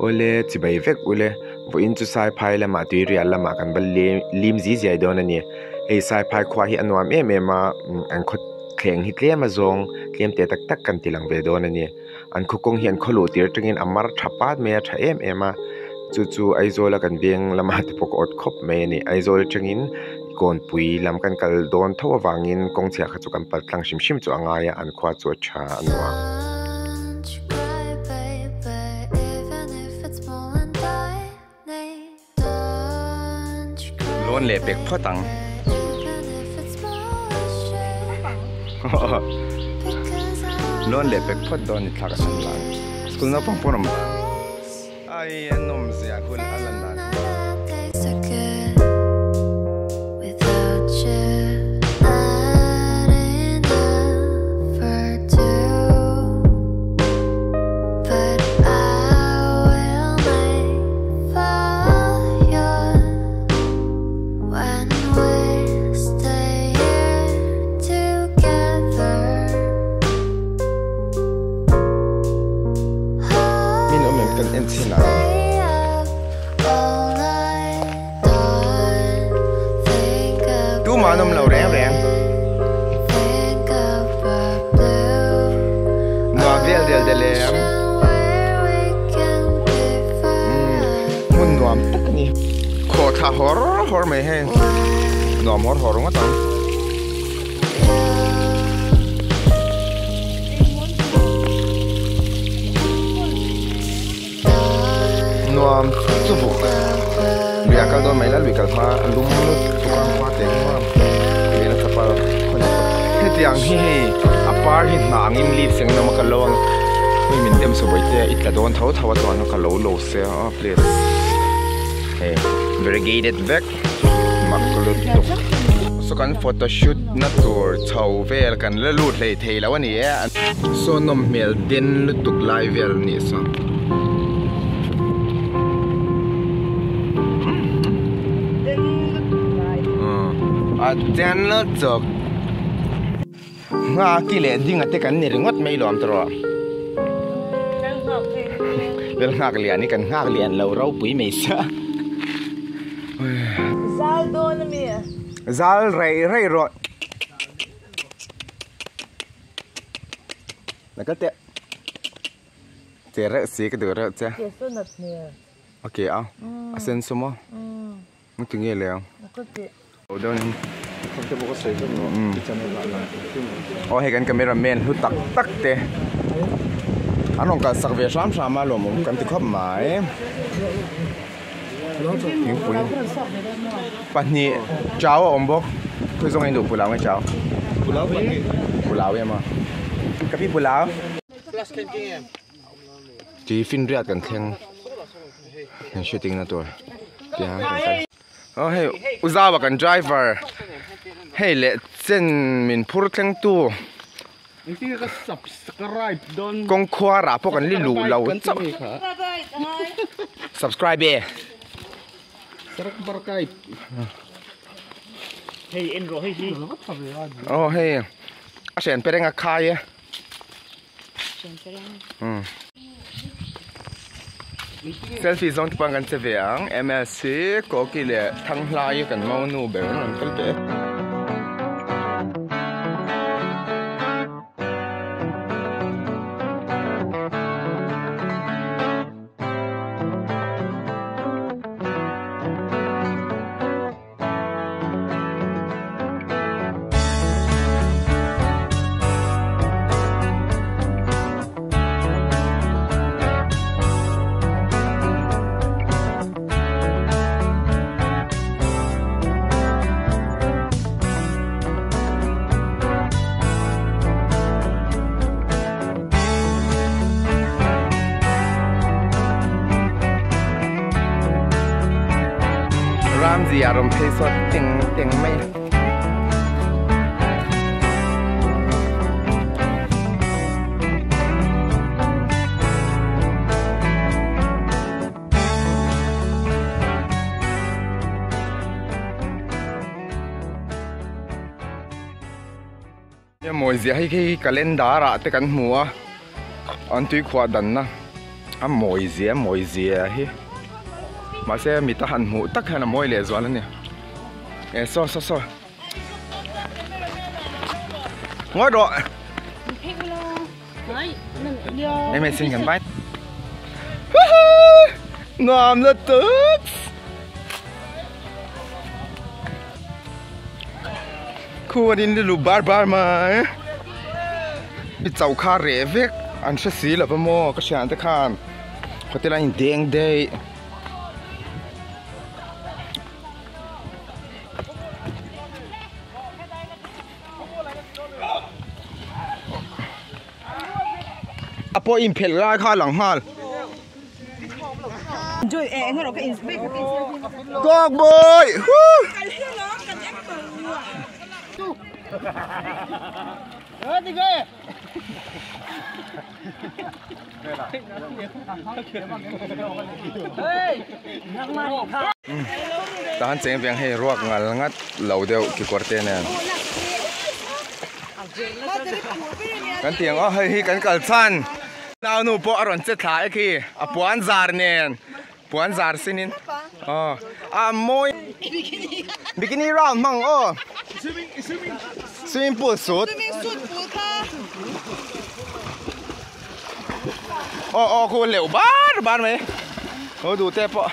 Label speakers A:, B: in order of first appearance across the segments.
A: Awle chibai vek ule vawiin chu saiphai lamah tuirial lamah kan va lim zi ziai dawn a ni hei saiphai khua hi a nuam em em a an khaw thleng hi tlem a zawng tlem teh tak tak kan ti lang ve dawn a ni an khaw kawng hi an khaw luh tir atangin a mar tha pat mai a tha em em a chu chu Aizawl a kan veng lamah te pawh ka awt khawp mai a ni Aizawl atangin kawnpui lam kan kal dawn tho avangin kawng chhiah kha chu kan pal tlang hrim hrim chu a ngai a an khua chu a tha a nuam.
B: Lawn leh pek phawt ang. Lawn leh pek phawt dawn ni thlak a san dan. School naupang pawh an awm. Ai an awm zia hun a lan dan.
A: Min awm em kan en chhin ang.
B: Tumah an awm lo reng reng. Nuam vel del del em. Hmun nuam tak a ni. Khaw thla hawr hawr mai hei. Nuam hawr hawr ngawt ang. Nuam chu buk. Lui ah kal dawn mai la, lui kal hma a lum lutuk a hma teh nuam. Lui nasa pal khaw ni bawk. Hetiang hi hei a par hi hnah angin leaves engin awm a ka lo ang. Hei min dem sawi te i tla dawn tho tho a chuan ka lo lo se a please. Hei variegated vek mak lutuk. Saw kan photo shoot na tur chho vel kan la lut hlei thei lo a ni e. Saw nawm hmel den lutuk lai vel a nih saw. A den lutuk. Nghaki leh dinga te kan ni ringawt mai lawm tawh. Lal nghak lian hi kan nghak lian lo ropui mai sia.
C: Zal dawn a mi?
B: Zal rei rei rawh. Na kal teh. Che reuh si ka duh reuh che.
C: Ke saw nat hmel.
B: A ke a? A sen saw maw? Nge nge le ang?
C: Na kal teh.
B: Aw hei kan camera man hlu tak tak te an rawn kalsak ve hram hram a lawmawm kan ti khawp mai thingpui pahnih chau a awm bawk khawi zawng in duh pulau nge chau pulau em a ka pi pulau tui finriat kan thleng kan shooting na tur tiang kan kal. Aw hei u Zau a kan driver hei leh chen min phur thleng tu kawng khuar ah pawh kan li luh lo chauh subscribe e aw hei a hrian pe reng a khai e. Selfie zawng te pawh kan che ve ang msc koki leh thanghlai kan monu ber an rawn kal teh e. Ramzia rawn phei sawn teng teng mai a. Mawi ziah hei khi calendar ah te kan hmu a an tui khuah danna A mawi zia mawi zia hi mahse mita han hmuh tak hian a mawi leh zual a ni e saw saw saw ngawi rawh em em sin kan vai nuam lutuk khu an in lu bar bar mai i chau kha reh vek an hre si lo va maw ka hriat te khan hotel an in deng daih. A pawh inphelh lai kha a lang nghal. Dog boy! Tahan cheng veng hei ruak ngal ngat lo deuh kekawr te nen kan tiang aw hei hi kan kal chhan nau nu pawh a rawn che thla e khi a puan zar nen puan zar sin in aw a mawi bikini round hmang aw swimming pool suit aw aw khu leuh bar bar mai ho duh te pawh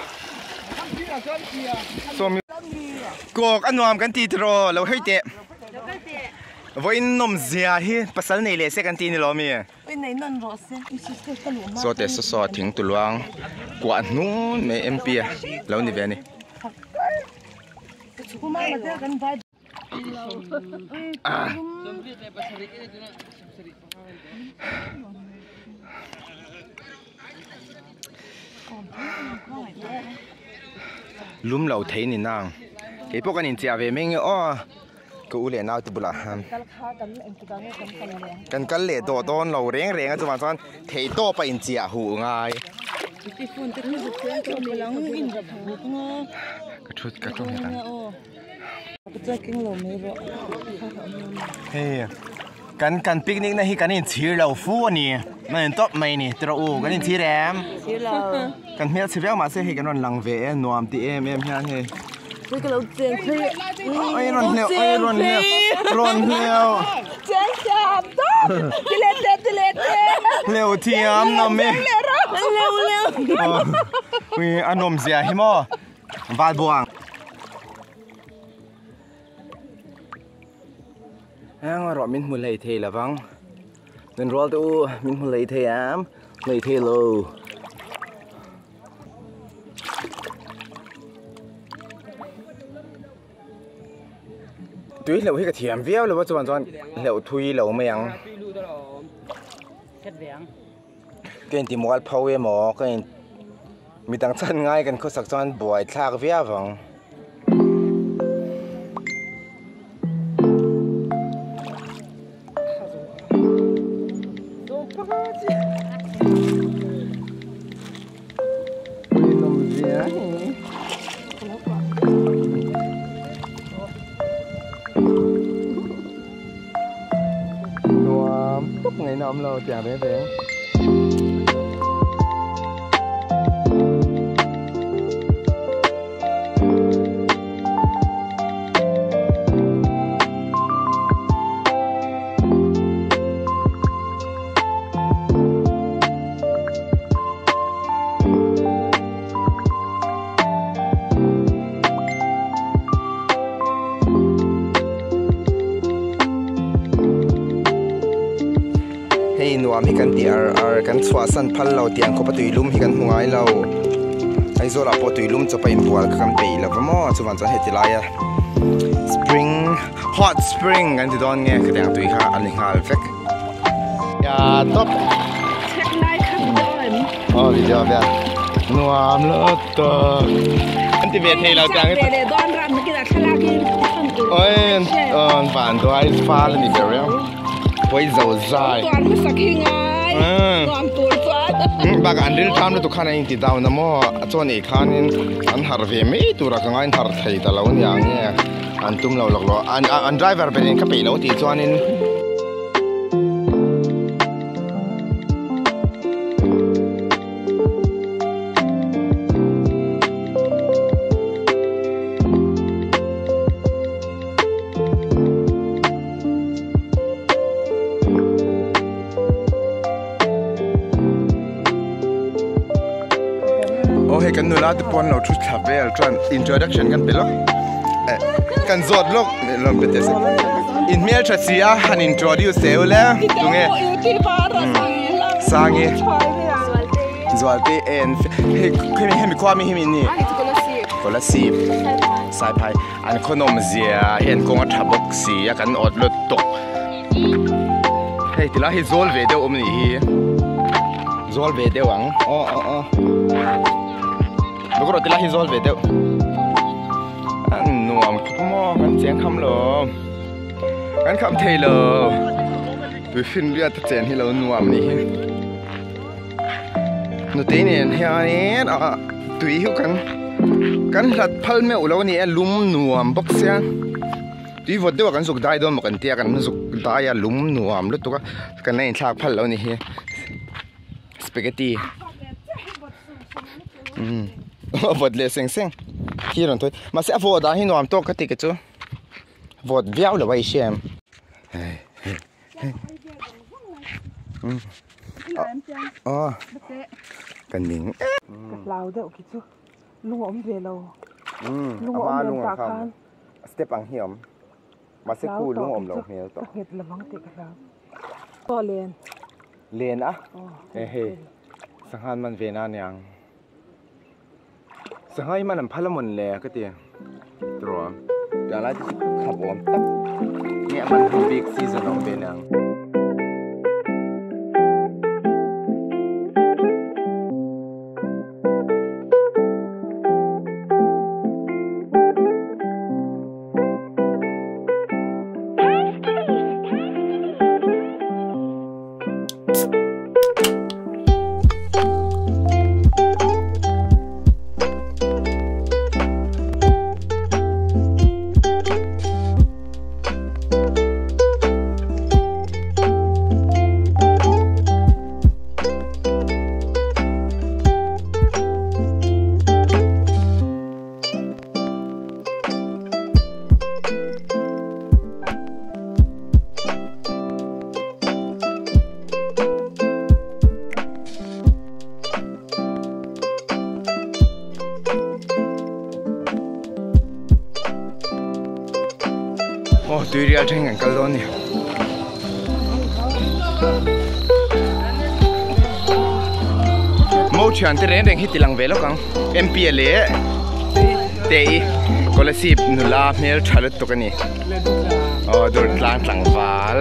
B: sawm kawk a nuam kan ti tiraw lo hei teh vawiin nawm zia hi pasal nei leh se kan ti ni lo mi saw teh saw saw thing tuluang kuah hnun mai M P a lo ni ve a ni. Lum lo thei ni nang kei pawh kan inchiah ve mai nge aw ka u leh nau te bulah hian kan kal leh tawh dawn lo reng reng a chuvang chuan theih tawp a inchiah huh ngai ka thu ka thu nghet ang hei kan kan picnic na hi kan inchhir lo fu a ni na in tawp mai ni tiraw u kan inchhir em kan hmel chhe viau mahse hei kan rawn lang ve e nuam ti em em hian hei oi rawn hleuh oi rawn hleuh rawn hleuh hleuh thiam nawm e ui a nawm zia hi maw Valbuang. Eng erawh min hmu hlei thei lovang. Min rual te u min hmu hlei thei em? Hlei thei lo. Tui hleuh hi ka thiam viau lo a chuan chuan hleuh thui lo mai ang. Ka inti mual pho emaw ka in midang chhan ngai kan khawsak chuan buai thlak viau ang. Nuam tawp ngaihna awm lo tiang reng reng. Hei nuam hi kan ti ar ar kan chhuahsan phal lo tiang khawpa tuilum hi kan hmu ngai lo Aizawl ah pawh tuilum chawpa inbual kha kan peih lo va maw chuvang chuan heti laia spring hot spring kan ti dawn nge khatiang tui kha a ni nghal vek ya tawp aw video vel nuam lutuk an ti ve thei lo tiang hi oi van duai fal a ni ber reng pawi zo zai bakah an ril tham lutuk khan an inti down a maw a chuan ei khanin an harh ve mai tur a ka ngain harh thei ta lo ania nge an tum lo lawk lo an driver ber in ka peih lo tih chuanin. Aw hei kan nula te pawh an lo thu thla vel chuan introduction kan pe lawk eh kan zawt lawk lawm pe teh se in hmeltha si a han introduce teh u le tunge Sangi Zualte en hei khemi hemi khua mi hi mi ni Kolasib Saiphai an khaw nawm zia hian kawng a tha bawk si a kan awt lut tawk hei tilai hi zawl ve deuh awm a nih hi zawl ve deuh ang aw aw aw lukawrawh tilai hi zawl ve deuh a nuam khawp maw kan cheng kham lo kan kham thei lo tui finriat te chen hi lo nuam a nih hi nute nen hianin ah tui hi kan kan hlat phal meuh lo a ni a lum nuam bawk sia. Tui vawt deuh ah kan zuk dai dawn maw kan tia kan zuk dai a lum nuam lutuk a kan la inthlak phal lo a ni hi spaghetti umm a vawt leh seng seng khi rawn thawi mahse a vawh dan hi nuam tawk ka ti ka chu vawt viau lo a i hria em hei hei hei umm aw ka ning
C: ka hlau deuh khi chu lung a awm ve lo lung a awm em tah khan.
B: Step ang hi a awm. Mahse khu lung awm loh hmel tawh.
C: Ka nghet lovang tih ka hlau. Aw len.
B: Len a? E hei. Sangha an man ve na aniang. Sangha hi man an phal a mawn le ka ti. Tiraw. Tiang lai te chu khap awm tak. Nge a man hun bik season a awm ve aniang. Aw tui rial thleng kan kal dawn a ni. Mo thian te reng reng hi ti lang ve lawk ang MP a leh te i Kolasib nula hmel tha lutuk a ni aw Durtlang tlangval.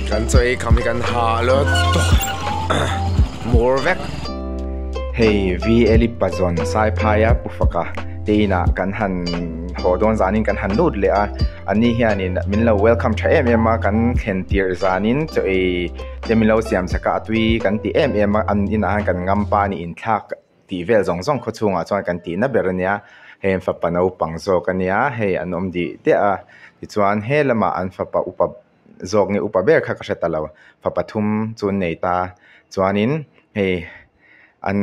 A: Kan chaw ei kham hi kan ha lo tawk mur vek. Hei VL i pazawn Saiphaia pu faka te inah kan han haw dawn zanin kan han lut leh a ani hianin min lo welcome tha em em a kan thlen tirh zanin chaw ei te min lo siam chak a a tui kan ti em em a an inah hian kan ngam pa nih inthlak tih vel zawng zawng khaw chhungah chuan kan tihna ber a nia hei an fapa naupang zawk a nia hei an awm dih deh a tichuan he lamah an fapa upa zawk nge upa ber kha ka hre ta lo fapa thum chu an nei ta chuanin hei an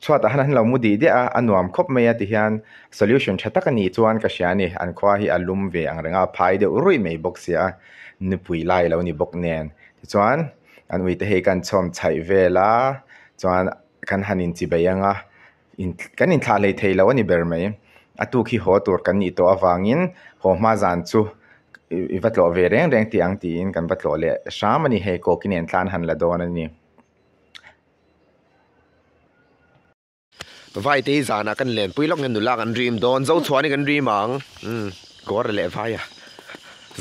A: chhuatah hian an lo mu dih deh a a nuam khawp mai a tihian solution tha tak a nih chuan ka hria a ni an khua hi a lum ve ang reng a a phai deuh ruih mai bawk sia nupui lai a lo ni bawk nen tichuan an uite hei kan chhawm chhaih vel a chuan kan han inchibei ang a kan inthlah hlei thei lo a ni ber mai a tuk hi haw tur kan nih tawh avangin haw hma zan chu i va tlawh ve reng reng tih ang tiin kan va tlawh leh hram a ni hei kawkin en tlan han la dawn a ni. Vai te hi zanah kan lenpui lawk nge nula kan rim dawn Zochhuan hi kan rim ang umm Gawra leh Vaia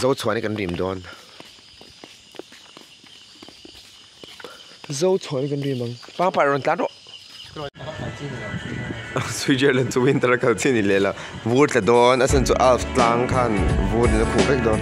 A: Zochhuan hi kan rim dawn Zochhuan hi kan rim ang Pangpar rawn tlan rawh Switzerland chu winter a kal chi ni leh lo vur tla dawn a chhan chu Alps tlang khan vur in a khuh vek dawn.